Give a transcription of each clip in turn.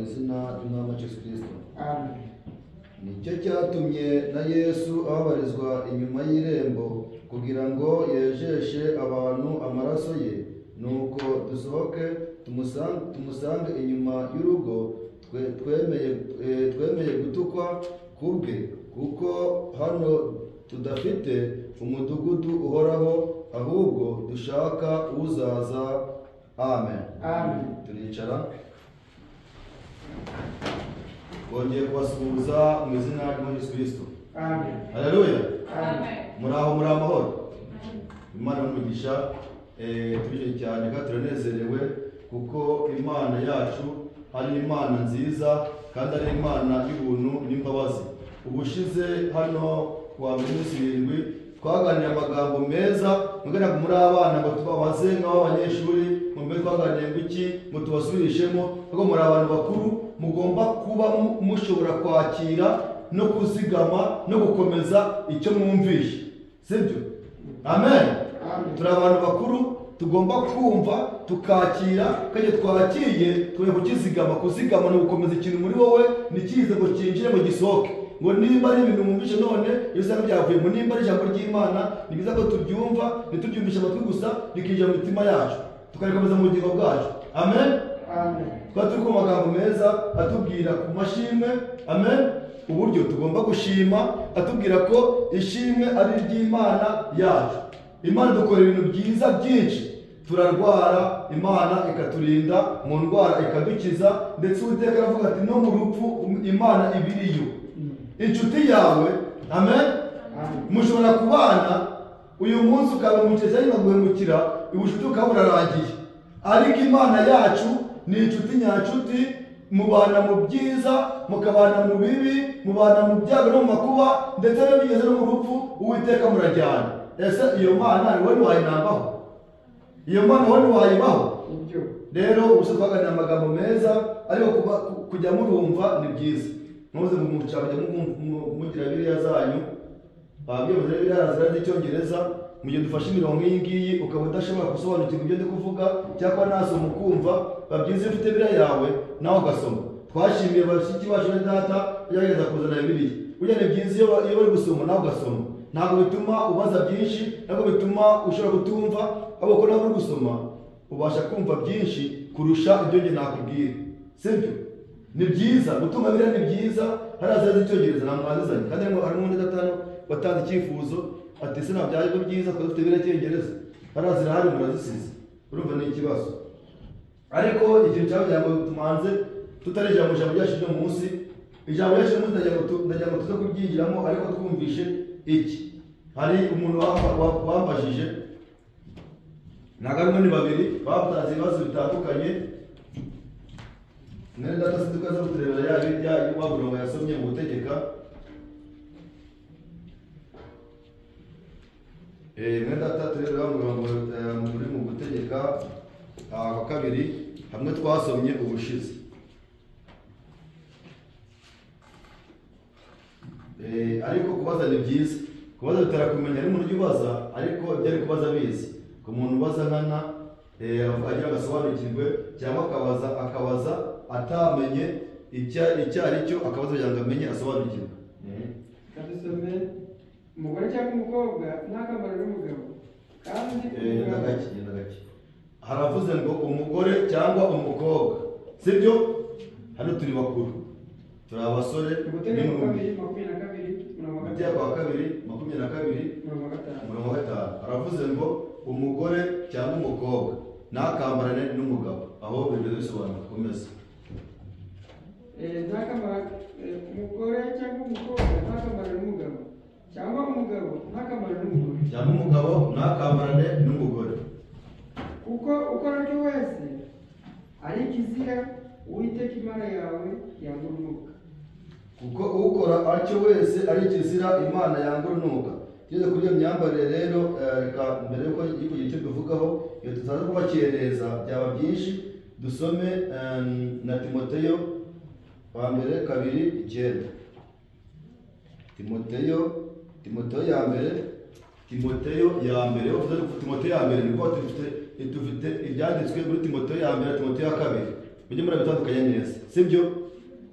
izina ry'Umwami Yesu. Nicyo cyatumye na Yesu ababarizwa inyuma y'irembo kugira ngo yejeshe abantu amaraso ye, nuko dusohoke tumusange inyuma y'urugo twemeye gutukwa kubwe, kuko hano tudafite umudugudu uhoraho, ahubwo dushaka uzaza. Amen. Amen. Turicara. Bongeye kubasuhuza mu izina rya Yesu Kristo. Amen. Haleluya. Amen. Muraho, muri amahoro. Imana y'umugisha, turishimye cyane kandi turanezerewe kuko Imana yacu ari Imana nziza kandi ari Imana y'ubuntu n'imbabazi. Ubushize hano kuwa minsi 7 twaganiriye amagambo meza, mugana muri abana ngo tubabaze nk'abanyeshuri, mumbe twaganiriye ngo iki ngo tubasubirishemo, kuko muri abantu bakuru mugomba kuba mushobora kwakira no kuzigama no gukomeza icyo mwumvishe, sibyo? Amen. Turi abantu bakuru tugomba kumva tukakira, kandi twakiye turi kukizigama. Kuzigama no gukomeza ikintu muri wowe nikize ngo kinjire ngo gisohoke, ngo nimba ari ibintu mwumvishe none ibisa byavuye mu nimba ari ijambo ry'Imana, ni byiza ko tubyumva ntitubyumvishe amatwi gusa, bikinjira mu mitima yacu tukarikomeza mu bugingo bwacu. Amen. Amen. Twari turi ku magambo meza atubwira ku mashimwe. Amen. Uburyo tugomba gushima, atubwira ko ishimwe ari iry'Imana yacu. Imana dukora ibintu byiza byinshi, turarwara Imana ikaturinda mu ndwara ikadukiza, ndetse Uwiteka aravuga ati no mu rupfu Imana ibiriyo. Inshuti yawe, amen, mushobora kubana uyu munsi ukabimukira cyangwa guhemukira, ubucuti bukaba burarangiye, ariko Imana yacu ni inshuti nyanshuti, mubana mu byiza, mukabana mu bibi, mubana mu byago no mu makuba, ndetse no bigeze no mu rupfu Uwiteka murajyana. Ese iyo Mana ni wowe wayinambaho? Iyo Mana wowe wayibaho? Rero ubuse twaganira amagambo meza, ariko kujya murumva ni byiza. Muze mu mucabye mugira biriya zanyu, babwiye biriya zira z'icyongereza, mu gihe dufashe imirongo iyi ngiyi ukaba udashobora gusobanukirwa ibyo ndi kuvuga cyangwa nasoma ukumva, babyize ufite biriya yawe nawe ugasoma. Twashimiye bashiki bacu na data yagerageza kuzana Bibiliya. Burya ni byiza iyo bari gusoma nawe ugasoma, ntabwo bituma ubaza byinshi, ntabwo bituma ushobora kutumva, ahubwo ko nawe uri gusoma ubasha kumva byinshi kurusha ibyo njye nakubwira, sibyo? Ni byiza gutunga Bibiliya, ni byiza. Hariya z'icyongereza nta mwazizanye, kandi harimo undi gatanu watanze icyifuzo Ati se ntabyo ari byiza ko dufite Bibiliya y'Icyongereza, hariya zirahari murazisize. Urumva ni ikibazo. Ariko ikintu cyagira ngo tumanze tutarinjira mu ijambo ryacu ryo munsi, ijambo ryacu munsi ndagira ngo tuze kuryigiramo, ariko twumvishe iki. Hari umuntu wambajije, ntabwo ari umwe ni babiri, batanze ibibazo bitandukanye. Mwene data sinzi ko aza kuturebera ya wa murongo yasomye mu gutegeka. Mwene data turebera wa murongo muri mu gutegeka wa kabiri hamwe twasomye ubushize. Ariko kubaza ni byiza, kubaza bitera kumenya. Ari umuntu ujya ubaza ariko ibyo ari kubaza abizi. Ku muntu ubaza nkana agira agasobanukirwe, cyangwa akabaza atamenye icyo ari cyo, akabaza kugira ngo amenye asobanukirwe. Kadusome umugore cyangwa umukobwa ntakambarane n'umugabo. Kandi genda gake. Haravuze ngo umugore cyangwa umukobwa, sibyo? Hano turi bakuru, turi abasore n'ibihumbi 22 5. Haravuze ngo umugore cyangwa umukobwa ntakambarane n'umugabo. Aho bibiri bisobanura. Komeza. Umugore cyangwa umukobwa ntakambarane n'umugabo, cyangwa umugabo ntakambarane n'umugore, cyangwa umugabo ntakambarane n'umugore. Kuko ukora atyo wese ari ikizira Uwiteka Imana yawe yanga urunuka. Kuko ukora atyo wese ari ikizira Imana yanga urunuka. Tugeze kuri iyo myambarire rero, reka mbere yuko kugira icyo tuvugaho, iyo tutaza kubakereza byaba byinshi, dusome na Timoteyo wa mbere 2:9. Timoteyo ya mbere, uvuze Timoteyo ya mbere, niko dufite ibyanditswe muri Timoteyo ya mbere, Timoteyo ya kabiri. Mujye murabitandukanya neza, sibyo?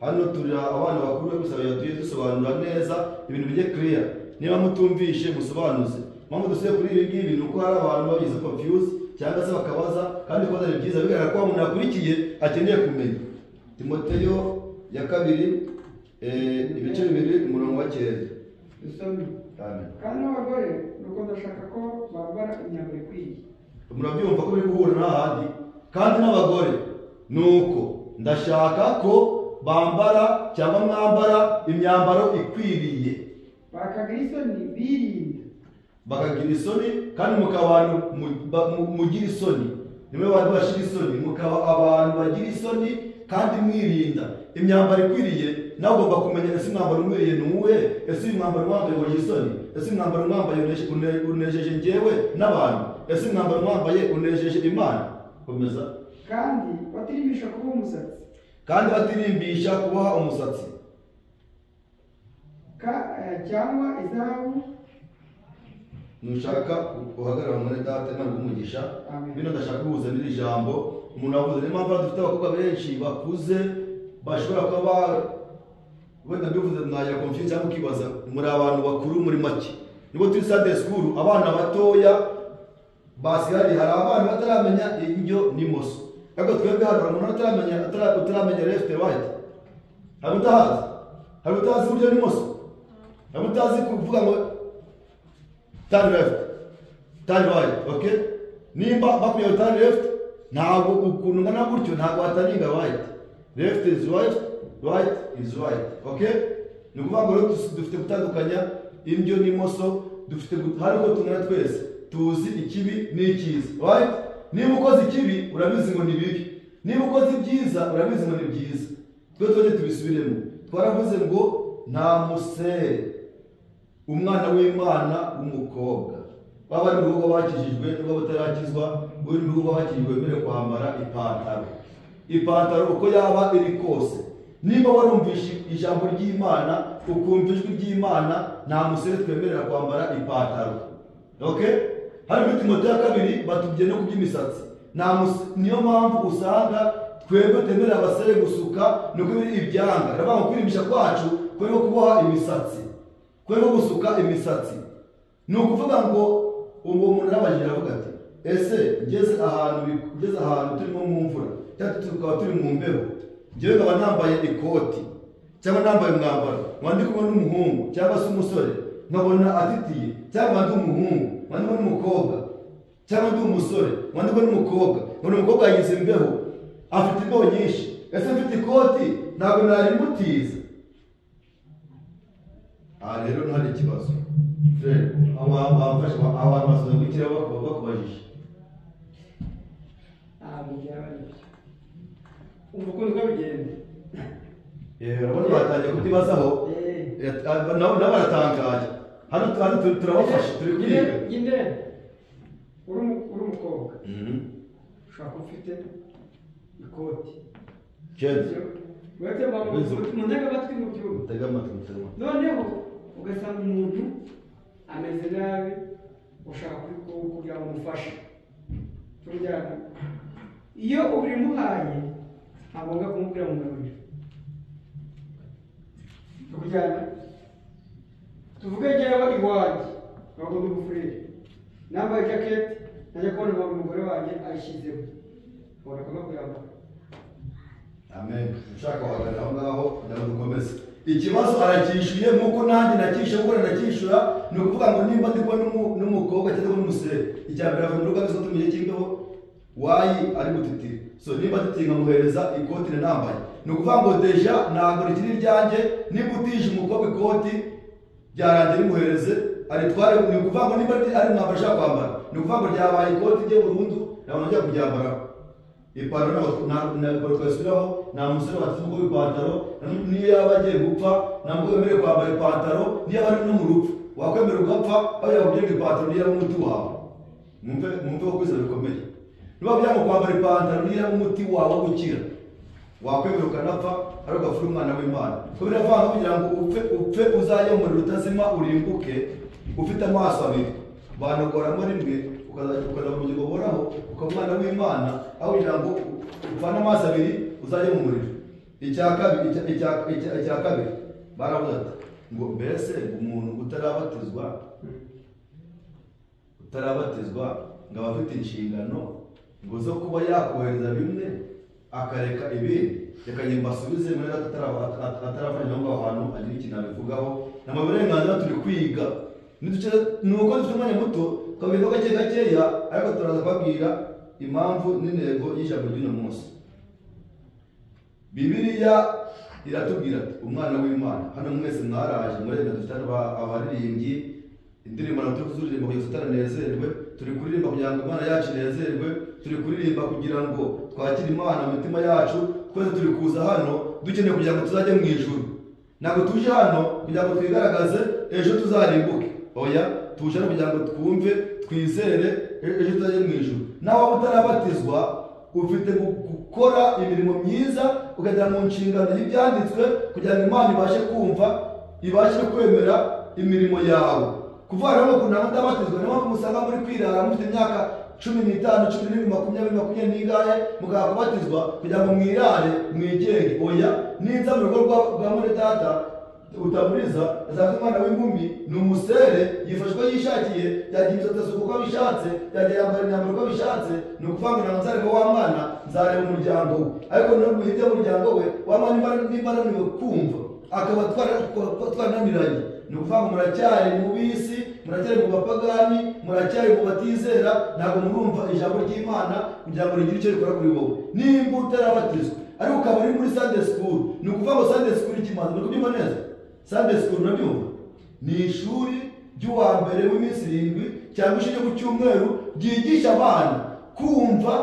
Hano turi abana bakuru gusa tugiye dusobanura neza ibintu bijye clear. Niba mutumvishe musobanuze. Mpamvu dusuye kuri ibi ngibi ni uko hari abantu babize confuse cyangwa se bakabaza, kandi kubaza ni byiza, bigaragara ko umuntu yakurikiye akeneye kumenya. Timoteyo ya kabiri ibice 2 umurongo wa 9. Dusome. Amen. Kandi n'abagore nuko ndashaka ko bambara imyambaro ikwiye. Murabyumva ko biri guhura n'ahandi. Kandi n'abagore nuko ndashaka ko bambara cyangwa mwambara imyambaro ikwiriye, bakagira isoni birinda, bakagira isoni. Kandi mukaba abantu mugira isoni, nimwe abantu bashira isoni, mukaba abantu bagira isoni kandi mwirinda imyambaro ikwiriye. Nawe ugomba kumenya ese umwambaro umwiriye ni uwuhe, ese uyu mwambaro wambaye ngo isoni, ese uyu mwambaro wambaye unejeje njyewe n'abantu, ese uyu mwambaro wambaye unejeje Imana. Komeza. Kandi batirimbisha kuboha umusatsi, kandi batirimbisha kuboha umusatsi cyangwa izahabu. Nushaka uhagarara muri data Imana iguhe. Bino ndashaka guhuza n'iri jambo umuntu avuze. Niyo mpamvu dufite abakobwa benshi bakuze bashobora kuba wenda mbivuze mwagira confuse cyangwa ukibaza, muri abantu bakuru muri make. Nibwo turi Sunday school, abana batoya basigaye, hari abana bataramenya indyo n'imoso. Ariko twebwe hano umuntu utaramenya left right, hari utahazi, hari utazi iburyo n'imoso, hari utazi kuvuga ngo turn left, turn right. Okay, nimba bakwiye turn left, ntabwo ukuntu ngana gutyo ntabwo wataringa right. Left is right, right is right. Okay, ni ukuvuga ngo dufite gutandukanya indyo n'imoso, dufite hari uko tungana twese tuzi ikibi n'icyiza. Right? Niba ukoze ikibi urabizi ngo ni bibi, niba ukoze ibyiza urabizi ngo ni byiza. Twe tujye tubisubiremo. Twaravuze ngo nta musere umwana w'Imana w'umukobwa baba ari mu rugo bakijijwe n'ubwo batarakizwa, uri mu rugo bakijijwe wemerewe kwambara ipantaro. Ipantaro uko yaba iri kose, niba warumvishe ijambo ry'Imana ukumva ijwi ry'Imana, nta musere twemerera kwambara ipantaro. Okay? Hari muri Timoteyo ya kabiri batubwiye no kuby'imisatsi. Niyo mpamvu usanga twebwe temerera abasore gusuka, nuko biri ibyanga. Ravuga ngo kwirimbisha kwacu kuri kuboha imisatsi, kuri gusuka imisatsi. Ni ukuvuga ngo uwo muntu arabajije aravuga ati ese ngeze ahantu turimo mu mvura cyangwa tukaba turi mu mbeho, njyewe nkaba nambaye ikoti cyangwa nambaye umwambaro, nkaba ndi kumwe n'umuhungu cyangwa se umusore, nkabona atitiye, cyangwa ndi umuhungu nkaba ndi n'umukobwa, cyangwa ndi umusore nkaba ndi n'umukobwa, nkabona umukobwa yagize imbeho, afite imbeho nyinshi, ese mfite ikoti ntabwo narimutiza? Aha rero ntari ikibazo. Frere, wamfashe abantu basoza gukira bakubajije. Ntabwo byaba ari byo. Umva ukuntu uko bigenda. Urabona batangiye kutibazaho, nabo baratangaye. Hano turabafasha, turi kwiga. Nyine uri umukobwa ushobora kuba ufite ikoti. Mu ntege amatwi mu byuma. Noneho ugasanga umuntu ameze nabi, ushaka kugira ngo umufashe. Tujyana. Iyo ubimuhaye ntabwo kumubwira ngo ngarurire. Tukujyana. Tuvuge njyewe iwanjye ntabwo ndi umufurere, nambaye ijaketi najya kubona umugore wanjye ayishyizeho, ubona ko kuyambara. Amen. Ushaka guhagarara aho ngaho kugira ngo dukomeze. Ikibazo aracyishyuye nk'uko nanjye nakishyuye, nk'uko nacyishyura. Ni ukuvuga ngo nimba ndi kubona n'umukobwa cyangwa n'umusore, icya mbere ava mu rugo abizi ko tumenye cy'imbeho, wayi ari gutitira. So nimba atitiye nkamuhereza ikoti nambaye, ni ukuvuga ngo deja ntabwo rikiri iryanjye. Nimba utije umukobwa ikoti byarangiye rimuhereze aritware, ni ukuvuga ngo nimba ari umwambaro ashaka kwambara, ni ukuvuga ngo ryabaye ikoti rye burundu, ntabwo nongera kuryambaraho. Ipantaro ntabwo twasubiraho, nta musore wateze umukobwa ipantaro, niyo yaba agiye gupfa nta mukobwa wemerewe kwambara ipantaro, niyo yaba ari no mu rupfu wakwemera ugapfa aho yakubwira ngo ipantaro niyo yaba umuti wawe. Mwumve ko kwizera bikomeye. Niba byanga kwambara ipantaro niyo yaba umuti wawe wo gukira, wakwemera ukanapfa ariko ugapfura umwana w'Imana. Ko biravanga kugira ngo upfe uzajye mu muriro utazima urimbuke ufite amaso abiri, banogoramo rimwe ukaza mu bugingo buhoraho ukaba umwana w'Imana, aho kugira ngo upfane amaso abiri uzajye mu muriro. Icya kabiri baravuze ati ngo mbese umuntu utarabatizwa ngo aba afite inshingano ngo zo kuba yakohereza bimwe akareka ibindi. Reka njye mbasubize muri atarafanya aho ngaho hantu agira ikintu abivugaho. Ni uburenganzira, turi kwiga, ni uko dufite umwanya muto twabwira gake gakeya, ariko turaza kubabwira impamvu n'intego y'ijambo ry'uno munsi. Bibiliya iratubwira ati umwana w'Imana. Hano mwese mwaraje murenda, dufite abaririmbyi, indirimbo ntabwo turi kuzuririmba kugira ngo tutanezerwe, turi kuririmba kugira ngo Imana yacu inezerwe, turi kuririmba kugira ngo twakire Imana mu mitima yacu. Twese turi kuza hano dukeneye kugira ngo tuzajye mu ijuru. Ntabwo tuje hano kugira ngo twigaragaze ejo tuzarimbuke. Oya, tuje hano kugira ngo twumve, twizere ejo tuzajye mu ijuru. Nawe waba utarabatizwa ufite gukora imirimo myiza, ukagera mu nshingano y'ibyanditswe kugira ngo Imana ibashe kumva, ibashe kwemera imirimo yawe. Kuvuga rero ngo ntabwo ndabatizwa, niyo mpamvu musanga muri kwirara mufite imyaka 15, 17, 20, 20 mukaba kubatizwa kugira ngo mwirare mwigenge. Oya, ninza mu rugo rwa muri data utamuriza azafite umwana w'inkumi, ni umusere, yifashe uko yishakiye, yagira imisatsi asuka uko abishatse, yagira yambara imyambaro uko abishatse. Ni ukuvuga ngo ntabwo nzareba wa mwana, nzareba umuryango we. Ariko hirya y'umuryango we wa mwana nimba ananiwe kumva akaba twarananiranye, ni ukuvuga ngo muracyari mu bisi, muracyari mu bapagani, muracyari mu batizera, ntabwo murumva ijambo ry'Imana kugira ngo rigire icyo rikora kuri wowe. Nimba utarabatizwa ariko ukaba uri muri Sunday school, ni ukuvuga ngo Sunday school ikimaze, muri kubyumva neza? Sunday school murabyumva? Ni ishuri ry'uwa mbere w'iminsi 7 cyangwa ishuri ryo ku cyumweru ryigisha abana kumva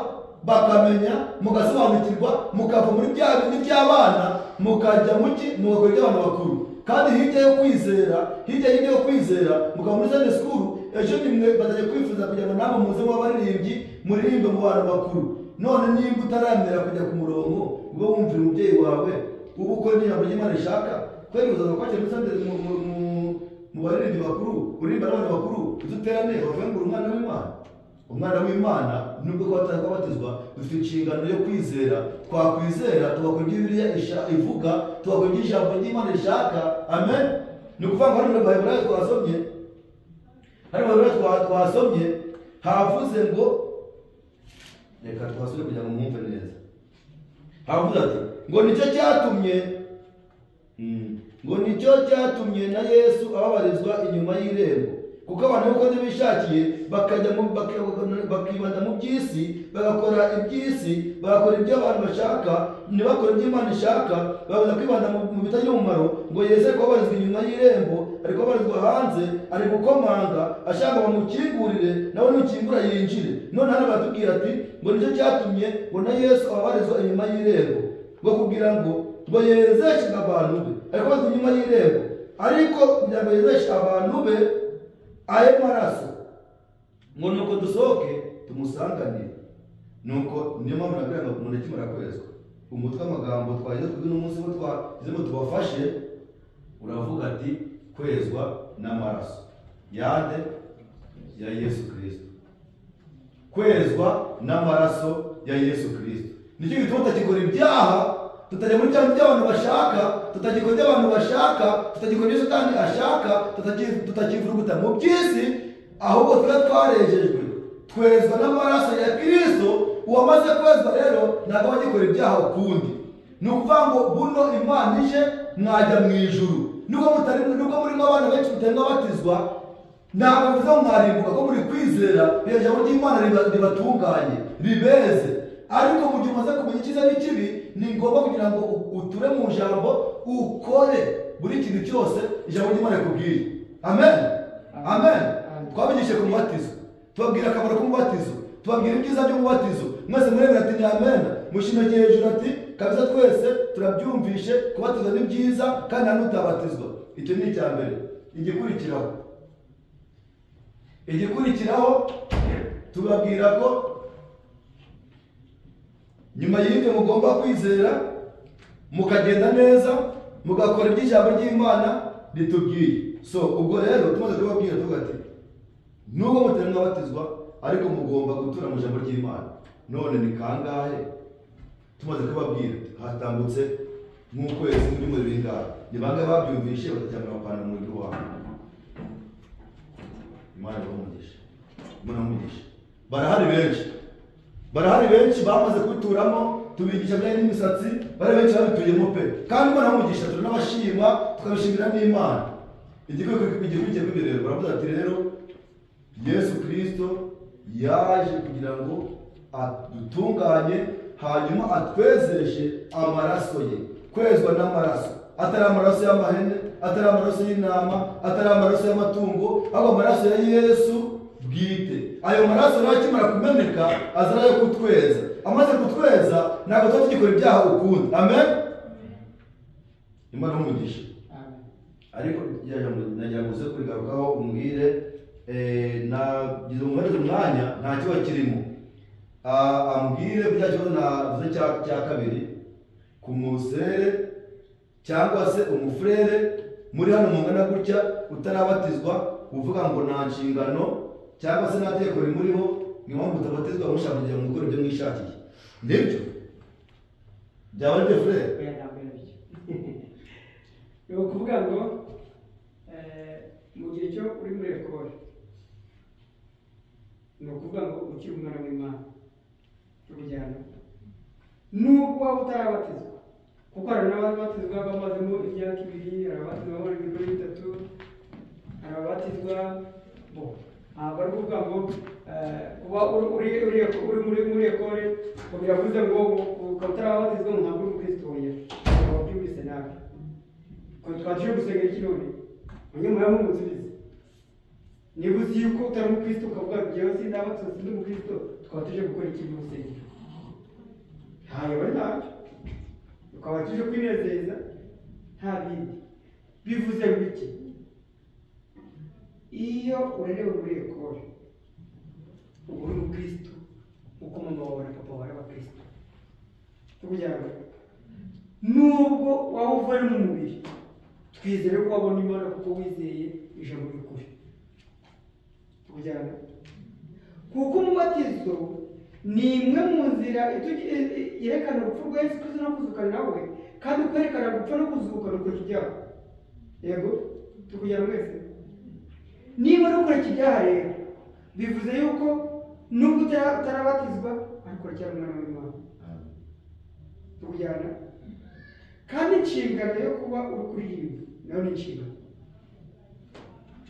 bakamenya, mugasobanukirwa, mukava muri bya bindi by'abana mukajya muki mugakora iby'abantu bakuru. Kandi hirya yo kwizera, hirya y'ibyo kwizera, mukaba muri Sunday school, ejo nimwe bazajya kwifuza kugira ngo namwe muze muba abaririmbyi, muririmbe mu bantu bakuru. None nimba utaramera kujya ku murongo ube wumvira umubyeyi wawe, uba ukora ijambo ry'Imana rishaka, kweri uzaza kwakira muri Sunday mu baririmbyi bakuru, uririmba n'abantu bakuru, uzuterane bavuge ngo uri umwana w'Imana. Umwana w'Imana nubwo twatabatizwa dufite inshingano yo kwizera, twakwizera tugakora ibyo Bibiliya ivuga, tugakora ibyo ijambo ry'Imana rishaka. Amen. Ni ukuvuga ngo hano muri Baheburayo twasomye, hano mu Baheburayo twasomye havuze ngo, reka twasome kugira ngo mwumve neza. Havuze ati ngo nicyo cyatumye Ngo nicyo cyatumye na Yesu ababarizwa inyuma y'irembo, kuko abantu uko bishakiye bakajya bakibanda mu by'isi, bagakora iby'isi, bagakora ibyo abantu bashaka, ntibakore ibyo Imana ishaka, babaza kwibanda mu bitagira umumaro. Ngo Yesu ari kubabarizwa inyuma y'irembo, ari kubabarizwa hanze, ari gukomanga ashaka bamukingurire, nawe nukingura yinjire. None hano baratubwira ati ngo nicyo cyatumye ngo na Yesu ababarizwa inyuma y'irembo, ngo kugira ngo yezeshe abantu be. Ari kubabarizwa inyuma y'irembo, ariko kugira ngo yezeshe abantu be ayo maraso, ngo nuko dusohoke tumusanganire. Nuko niyo mpamvu nabwira ngo umuntu akimara kwezwa, umutwe w'amagambo twagize twebwe n'umunsi wo twagize ngo tubafashe, uravuga ati kwezwa n'amaraso yande ya Yesu Kristo. Kwezwa n'amaraso ya Yesu Kristo nicyo gituma tutagikora ibyaha, tutajya muri bya by'abantu bashaka, tutagikora ibyo abantu bashaka, tutagikora ibyo Satani ashaka, tutakivuruguta mu by'isi, ahubwo tuba twarejejwe, twezwa n'amaraso ya Kristo. Uwamaze kwezwa rero ntabwo aba agikora ibyaha ukundi. Ni ukuvuga ngo buno Imana ije mwajya mu ijuru. Nubwo mutari, nubwo murimo abana benshi mutari mwabatizwa, ntabwo bivuze ngo mwarimbuka, ko muri kwizera ijambo ry'Imana ribatunganye ribeze. Ariko mu gihe umaze kumenya icyiza n'ikibi, ni ngombwa kugira ngo uture mu jambo, ukore buri kintu cyose ijambo ry'Imana rikubwiye. Amen, amen. Twabigishe ku mubatizo, tubabwira akamaro k'umubatizo, tubabwira ibyiza by'umubatizo. Mwese muremera ati ni amen, mushimye hejuru ati kabisa twese turabyumvishe, kubatizwa ni byiza kandi nta n'utabatizwa. Icyo ni icya mbere. Igikurikiraho tubabwira ko nyuma y'ibyo mugomba kwizera, mukagenda neza, mugakora iby'ijambo ry'Imana ritubwiye. So ubwo rero tumaze kubabwira tuvuga ati nubwo mutari mwabatizwa, ariko mugomba gutura mu ijambo ry'Imana. None ni kangahe tumaze kubabwira, hatambutse nk'ukwezi muri muri bingahe? Ni bangahe babyumvishe batacyambara amapantaro mu rugo iwabo? Imana ibahe umugisha, Imana umugisha. Barahari benshi, barahari benshi bamaze kubituramo, tubigisha bijyanye n'imisatsi, bari benshi babituyemo pe. Kandi Imana umugisha, turanabashima, tukabishimira n'Imana. Igikurikiye kuri rero baravuga ati rero Yesu Kristo yaje kugira ngo adutunganye, hanyuma atwezeshe amaraso ye. Kwezwa n'amaraso, atari amaraso y'amahene, atari amaraso y'intama, atari amaraso y'amatungo, ahubwo amaraso ya Yesu bwite. Ayo maraso nayo akimara kumeneka azana yo kutweza. Amaze kutweza ntabwo tuba tugikora ibyaha ukundi. Amen. Imana umugisha. Ariko nagira ngo uze kurigarukaho umbwire, nagize umuhereze umwanya nta kibazo kirimo, ambwire ku cya kibazo navuze cya kabiri, ku musere cyangwa se umufurere muri hano mungana gutya utarabatizwa, uvuga ngo nta nshingano cyangwa se nta tegeko rimuriho, ni mpamvu mutabatizwa mushaka kugira ngo mukore ibyo mwishakiye. Nibyo byaba ari byo furere? Oya, ntabwo ari byo. Ni ukuvuga ngo mu gihe cyo uri muri ekole, ni ukuvuga ngo ukiri umwana w'Imana, tukujyana nubwo waba utarabatizwa, kuko hari n'ababatizwa bamazemo imyaka 2, hari ababatizwa bamaze imyaka 3, hari ababatizwa bo. Ntabwo ari ukuvuga ngo kuba uri muri ekole ngo biravuze ngo ukaba utarabatizwa ngo ntabwo uri umukristo. Oya, ntabwo wabyumvise nabi. Twaje gusenga iki none? Munyamuramo musubize. Niba uzi yuko utari umukristo ukavuga ngo njyewe sindabatizwa sindi umukristo, tukaba tuje gukora iki mu rusengero? Ntayo bari ntacyo, tukaba tuje kwinezeza nta bindi. Bivuze ngo iki? Iyo urerewe muri ekole uba uri umukristo, uko mama wawe na papa wawe ari abakristo, kugira ngo nubwo waba uvuye mu mubiri, twizere ko wabona Imana kuko wizeye ijambo ry'ukuri. Tukujyana kuko umubatizo ni imwe mu nzira yerekana urupfu rwa Yesu Kristo no kuzuka nawe, kandi kwerekana gupfa no kuzuka ni ukureka ibyaha. Yego, tukujyana mwese. Niba uri kureka ibyaha rero, bivuze yuko nubwo utarabatizwa ariko uracyari umwana w'Imana. Tukujyana kandi inshingano yo kuba uri kuririmba Nayo ni inshingano,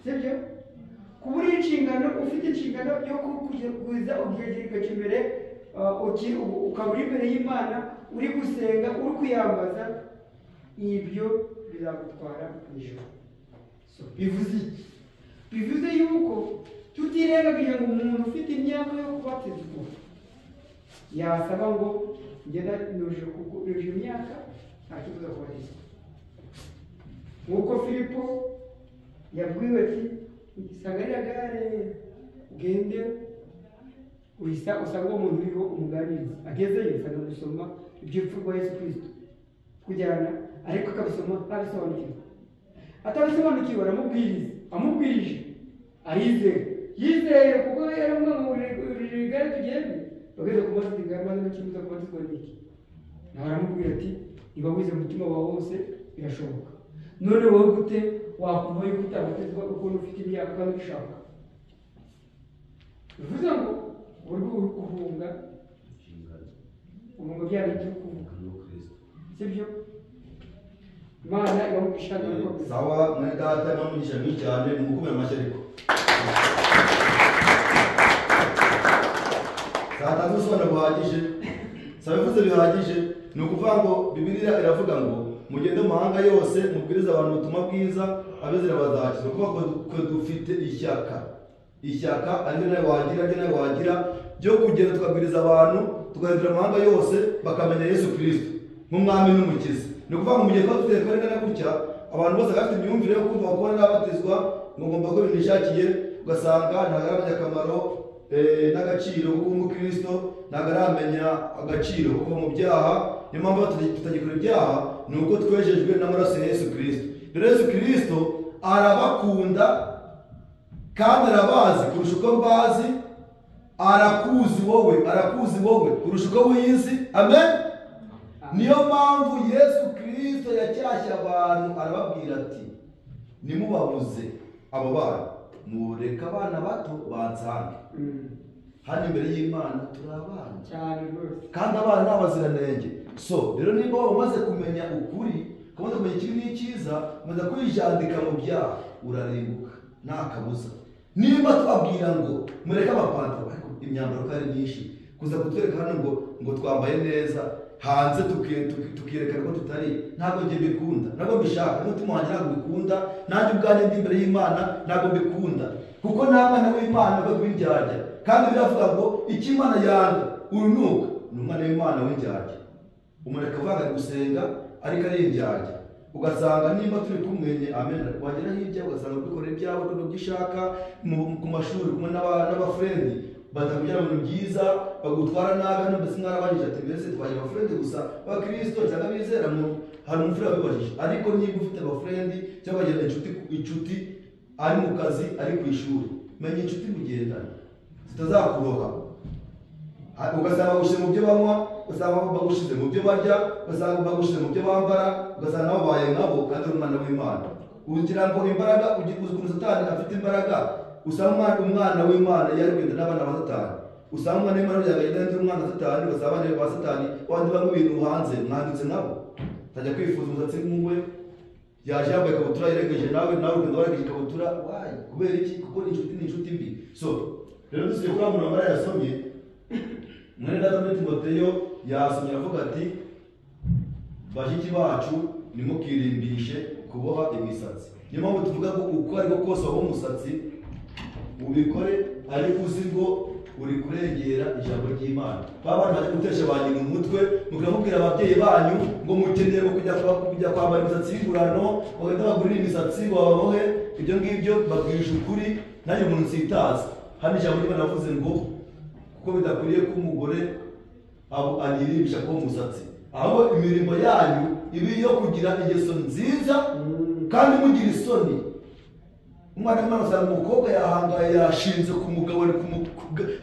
sibyo? Kuba uri inshingano, ufite inshingano yo kuza ugaca imbere, ukaba uri imbere y'Imana, uri gusenga, uri kuyambaza, ibyo bizagutwara mu ijuru. So bivuze iki? Bivuze yuko tutirengagije ngo umuntu ufite imyaka yo kubatizwa yasaba ngo ngenda nuje imyaka nta kibuza kubatizwa. Nk'uko Filipo yabwiwe ati sanga gare ugende uhisa usanga uwo muntu uriho umuganiriza, agezeyo usanga gusoma iby'urupfu rwa Yesu Kristo kujyana, ariko akabisoma ntabisobanukiwe. Atabisobanukiwe aramubwiriza, amubwirije arizera, yizeye kuko yaramubwiye ngo urire igare tugende, bageze ku mazi igare maze n'ikibuza kubatizwa n'iki? Nawe aramubwira ati niba wize umutima wawe wose birashoboka. None wowe gute wakumva yuko utabatizwa ukuntu ufite imyaka kandi ubishaka? Bivuze ngo uri guhunga uhunga bya bindi uri kuvuga, sibyo? Imana ibamugisha. Sawa mwene data, ibamugisha mwinshi cyane, nimukomere amashyi ariko. Satanze ubusobanuro buhagije, sabivuze bihagije. Ni ukuvuga ngo Bibiliya iravuga ngo mugende mu mahanga yose mubwirize abantu ubutumwa bwiza, abizera bazakizwa. Kuvuga ko dufite ishyaka, ishyaka ari nawe wagira, ari nawe wagira ryo kugenda tukabwiriza abantu, tugahindura amahanga yose bakamenya Yesu Kristo nk'umwami n'umukiza. Ni ukuvuga ngo mu gihe twaba dufite kore gutya, abantu bose bafite imyumvire yo kumva ko nabatizwa ngo ngomba ko ibintu nishakiye, ugasanga ntabwo aramenya akamaro n'agaciro ko kuba umukristo, ntabwo aramenya agaciro ko kuba mu byaha. Niyo mpamvu tutagikora ibyaha, ni uko twejejwe n'amaraso ya Yesu Kristo. Rero Yesu Kristo arabakunda kandi arabazi kurusha uko mbazi, arakuzi wowe, arakuzi wowe kurusha uko wiyizi. Amen. Niyo mpamvu Yesu Kristo yacyashye abantu arababwira ati nimubabuze abo bana, mureke abana bato bansange. Hano imbere y'Imana turi abana cyane rwose, kandi abana ni abaziranenge. So rero niba waba umaze kumenya ukuri, umaze kumenya ikibi n'icyiza, umaze kwijandika mu byaha, urarimbuka nta kabuza. Niba tubabwira ngo mureke amapantaro, ariko imyambaro ko ari myinshi, kuza kutwereka hano ngo twambaye neza, hanze tukiyerekana ko tutari, ntabwo njye mbikunda, ntabwo mbishaka, n'umutima wanjye ntabwo mbikunda, nanjye ubwanjye ndi imbere y'Imana ntabwo mbikunda, kuko nta mwana w'Imana uba w'indyarya. Kandi biravuga ngo icyo Imana yanga urunuka ni umwana w'Imana w'indyarya. Umuntu akavuga ari gusenga ariko ari indyarya, ugasanga nimba turi kumwenye amen, wagera hirya ugasanga ubikora ibyawe uko byishaka, ku mashuri kumwe n'abafrendi batakujyana mu bintu byiza, bagutwara nabi. Hano mbese mwarabajije ati mbese twaje abafrendi gusa abakristo cyangwa abizera? Hari umufurere wabibajije. Ariko niba ufite abafrendi cyangwa ukagira inshuti ari mu kazi, ari ku ishuri, menya inshuti mugendana zitazakuroha, ugasanga bagushyize mu byo banywa, ugasanga bagushyize mu byo barya, ugasanga bagushyize mu byo bambara, ugasanga babaye nkabo kandi uri umwana w'Imana. Ugira ngo imbaraga, uzi ukuntu Satani afite imbaraga. Usanga umwana w'Imana yari kugenda n'abana ba Satani, usanga umwana w'Imana yagenda n'umwana wa Satani, ugasanga abana ba Satani abandi banywa ibintu hanze, mwanditse nabo, utajya kwifuza umusatsi nk'uwe, yaje yambaye ikabutura yerekeje nawe, nawe ugenda warekeje ikabutura. Why? Kubera iki? Kuko inshuti ni inshuti mbi. So rero dusubiye kuri wa murongo yasomye, mwene data muri Timoteyo yasomye aravuga ati bashiki bacu nimukirimbishe kuboha imisatsi. Niyo mpamvu tuvuga ko uko ariko kose waba umusatsi ubikore ariko uzi ngo uri kurengera ijambo ry'Imana. Ba bantu bajya gutesha ba nyina umutwe, mukamubwira ababyeyi banyu ngo mukeneye ngo kujya kwambara imisatsi y'ingurano, bagahita bagurira imisatsi ngo bababohe. Ibyo ngibyo babwije ukuri, nanjye umuntu nsitaza. Hano ijambo ry'Imana ravuze ngo kuko bidakwiriye ko umugore anyirimbisha kuba umusatsi, ahubwo imirimo yanyu ibe iyo kugira ingeso nziza kandi mugira isoni. Umwana w'Imana usanga umukobwa yahangaye, yashinze ku mugabo,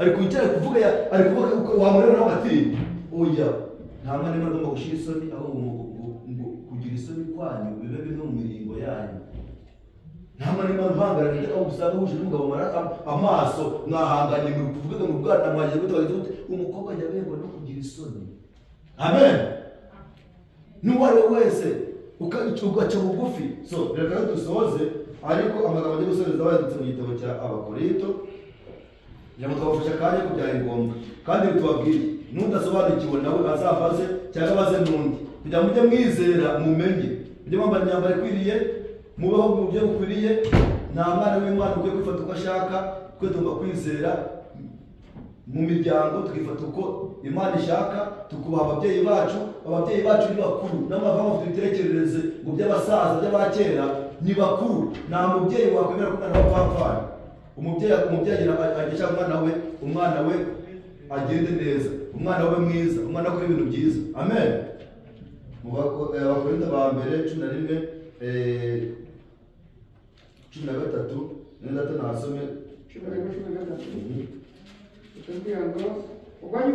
ari kwicara kuvuga, ari kuvuga wamureba nawe ati oya, nta mwana w'Imana ugomba gushira isoni, ahubwo ngo kugira isoni kwanyu bibe bimwe mu miringo yanyu. Nta mwana w'Imana uhangaranye, aho usanga uhuje n'umugabo amaso mwahanganye, muri kuvuga mu bwana mwagiye gute, wagize gute. Umukobwa ajya aberwa no kugira isoni. Amen. N'uwo ari we wese ugaca bugufi. So reka dusoze, ariko amagambo agiye gusoreza bayanditse mu gitabo cya Abakorinto, kugira ngo twabafashe akanya ko byari ngombwa kandi bitubabwiye n'udasobanukiwe nawe azabaze cyangwa abaze n'undi, kugira ngo mujye mwizera mumenye, mujye mwambara imyambaro ikwiriye, mubeho mu buryo bukwiriye. Nta mwana w'Imana ukwiye kwifata uko ashaka, twe tugomba kwizera mu miryango tukifata uko Imana ishaka, tukubaha ababyeyi bacu. Ababyeyi bacu ni bakuru, n'amavamo bafite imitekerereze ngo by'abasaza by'abakera ni bakuru. Nta mubyeyi wakwemera ko umwana w'apfapfana. Umubyeyi agisha umwana we agende neza, umwana we mwiza, umwana akora ibintu byiza. Amen. Mu Bakorinto ba mbere 11 13 nenda tunasome 13. Utubwira ngo ubwanyu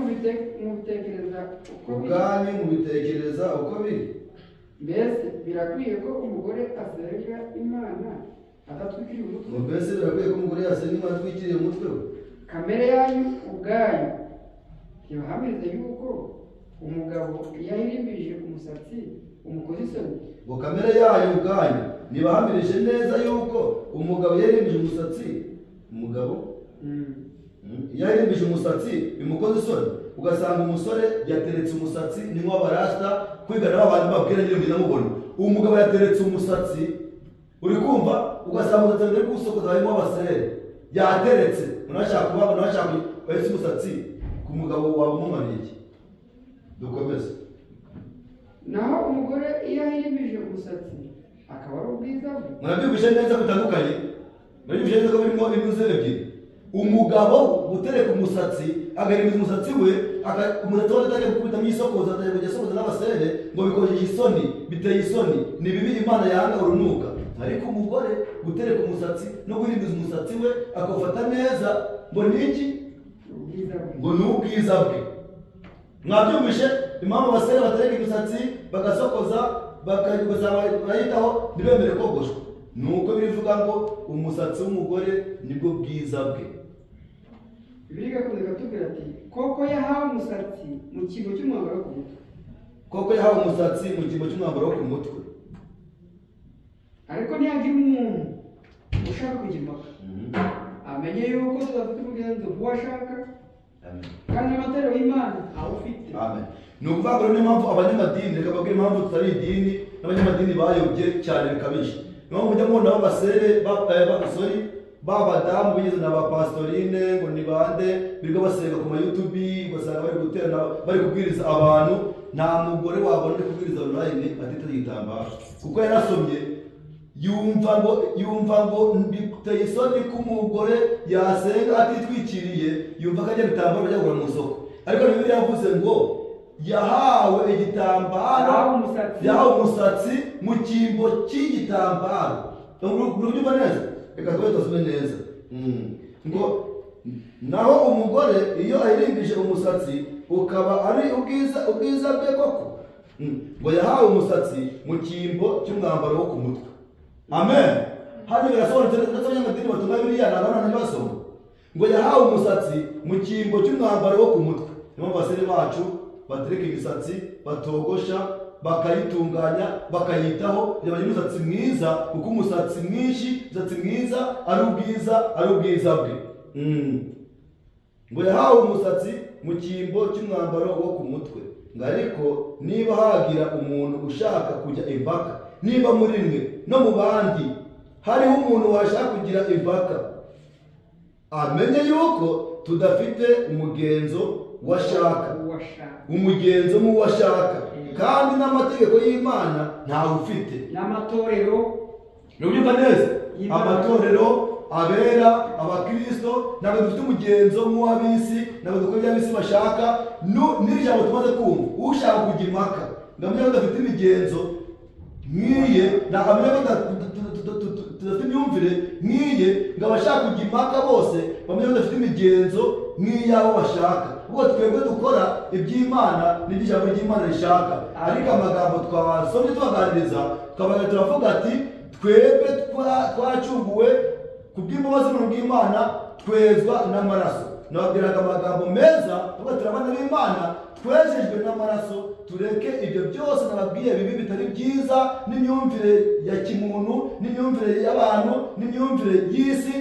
mubitekereza uko biri, mbese birakwiye ko umugore asenga Imana adatwikiriye umutwe? Mbese birakwiye ko umugore yasenga Imana atwikiriye umutwe we? Kamere yanyu ubwayo ntibahamiriza yuko umugabo iyo ahirimbije umusatsi umukoze isoni? Ngo kamere yayo ubwayo ntibahamirije neza yuko umugabo iyo ahirimbije umusatsi, umugabo iyo ahirimbije umusatsi bimukoze isoni. Ugasanga umusore yateretse umusatsi, ni nk'abarasta kwigana abantu babwira nyine mugenda mubona umugabo yateretse umusatsi, uri kumva, ugasanga umusatsi ari kuwusokoza harimo abasere yateretse. Unashaka kuba unashaka bahise umusatsi ku mugabo wawe umumariye iki? Dukomeze. Naho umugore iyo ahirimbije umusatsi akaba ari ubwiza bwe. Murabyumvise neza bitandukanye, murabyumvise neza ko birimo inyuze ebyiri. Umugabo gutereka umusatsi agarimbiza umusatsi we, umusatsi we atangiye gukubita mu isokoza, atangiye kujya asokoza n'abasere, ngo bikojeje isoni, biteye isoni, ni bibi, Imana yanga urunuka. Ariko umugore gutereka umusatsi no guhirimbiza umusatsi we akawufata neza, ngo ni iki? Ngo ni ubwiza bwe. Mwabyumvise impamvu abasere batereka imisatsi bagasokoza barayitaho ntibemere kogoshwa? Ni uko birivuga ngo umusatsi w'umugore nibwo bwiza bwe. Bibiliya igakomeza ikatubwira ati koko yahawe umusatsi mu cyimbo cy'umwambaro wo ku mutwe. Koko yahawe umusatsi mu cyimbo cy'umwambaro wo ku mutwe. Ariko ntiyagira umuntu ushaka kujya impaka, amenye yuko tudafite umugenzo w'uwashaka, kandi n'amatorero y'Imana awufite. Amen. Ni ukuvuga ngo niyo mpamvu abanyamadini, reka mbabwire impamvu tutari idini n'abanyamadini bayobye cyane bikabije. Niyo mpamvu mujya mubona b'abasere b'abasore b'abadamu bigeze na ba pastorine ngo ni bande birirwa basenga ku ma YouTube, ugasanga bari guterana bari kubwiriza abantu. Nta mugore wabona uri kubwiriza online atiteze igitambaro, kuko yarasomye yumva ngo biteye isoni ko umugore yasenga atitwikiriye, yumva ko ajya bitambaro bajya kugura mu isoko. Ariko Bibiliya yavuze ngo yahawe igitambaro, yahawe umusatsi mu cyimbo cy'igitambaro. Urabyumva neza? Reka tube tusome neza. Ngo naho umugore iyo ahirimbije umusatsi ukaba ari ubwiza bwe koko, ngo yahawe umusatsi mu cyimbo cy'umwambaro wo ku mutwe. Amen. Hano birasobanutse ndetse abanyamadini batuma Bibiliya ntabwo abana basoma. Ngo yahawe umusatsi mu cyimbo cy'umwambaro wo ku mutwe. Niyo mpamvu abasore bacu batereka imisatsi, batogosha, bakayitunganya, bakayitaho kugira bagire umusatsi mwiza, kuko umusatsi mwinshi, umusatsi mwiza ari ubwiza bwe. Ngo yahawe umusatsi mu cyimbo cy'umwambaro wo ku mutwe. Ngo ariko niba hagira umuntu ushaka kujya impaka, niba muri mwe no mu bandi hariho umuntu washaka kugira impaka, amenye yuko tudafite umugenzo washaka, umugenzo w'uwashaka, kandi n'amategeko y'Imana ntawe ufite. N'amatorero, urabyumva neza? Amatorero abera abakristo ntabwo dufite umugenzo nk'uw'ab'isi, ntabwo dukora ibyo ab'isi bashaka. N'iri jambo tumaze kumva, ushaka kujya impaka ngo amenye ko tudafite imigenzo nk'iye, ntabwo amenye ko tudafite imyumvire nk'iye, ngo abashaka kujya impaka bose bamenye ko tudafite imigenzo nk'iy'abo bashaka. Ubwo twebwe dukora iby'Imana n'ibyo ijambo ry'Imana rishaka. Ariko amagambo twasomye tubaganiriza, tukabaganira turavuga ati twebwe twacunguwe ku bw'imbabazi bw'Imana, twezwa n'amaraso. Nababwiraga amagambo meza, tuba turi abana b'Imana, twejejwe n'amaraso, tureke ibyo byose nababwiye bibi bitari byiza, n'imyumvire ya kimuntu, n'imyumvire y'abantu, n'imyumvire y'isi,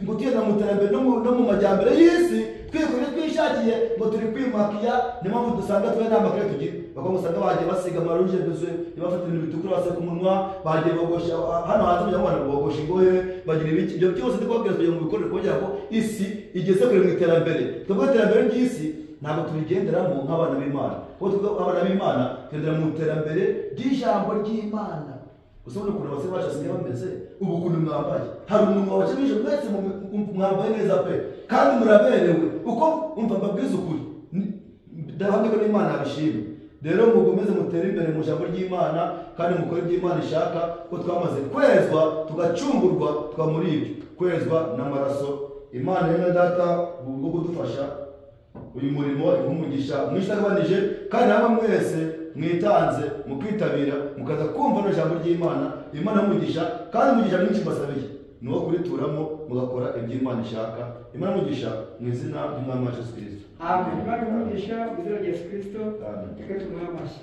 ngo tugenda mu iterambere no mu majyambere y'isi, twikora twishakiye ngo turi kwimakiya. Niyo mpamvu dusanga twe nta makiya tugira. Bakaba usanga bagiye basiga amaruje mbese bafite ibintu bitukura basiga ku munwa, bagiye bogosha hano hanze kugira ngo abantu bogoshe ingohe, bagira ibiki. Ibyo byose ndi kubabwira kugira ngo bikorere kugira ngo isi igeze kure mu iterambere. Twebwe iterambere ry'isi ntabwo turigenderamo nk'abana b'Imana, kuko twebwe abana b'Imana tugendera mu iterambere ry'ijambo ry'Imana. Gusa ubundi ukuntu abasore bacu basigaye bameze, ubu ukuntu mwambaye, hari umuntu wabakebije mwese mwambaye neza pe, kandi muraberewe. Uko umva mbabwiza ukuri, ndahamya ko n'Imana yabishima. Rero mukomeze mutere imbere mu ijambo ry'Imana, kandi mukore ibyo Imana ishaka, ko twamaze kwezwa tugacungurwa twa muri ibyo kwezwa n'amaraso. Imana yemwe Data bwo kudufasha uyu murimo umugisha mwinshi utagabanije, kandi namwe mwese mwitanze mukitabira mukaza kumva no ijambo ry'Imana. Imana umugisha, kandi umugisha mwinshi mbasabiye ni uwo kurituramo mugakora ibyo Imana ishaka. Imana umugisha mu izina ry'Umwami wacu Yesu Kristo. Amen. Imana umugisha mu izina rya Yesu Kristo. Amen. Reka tumuhe amashyi.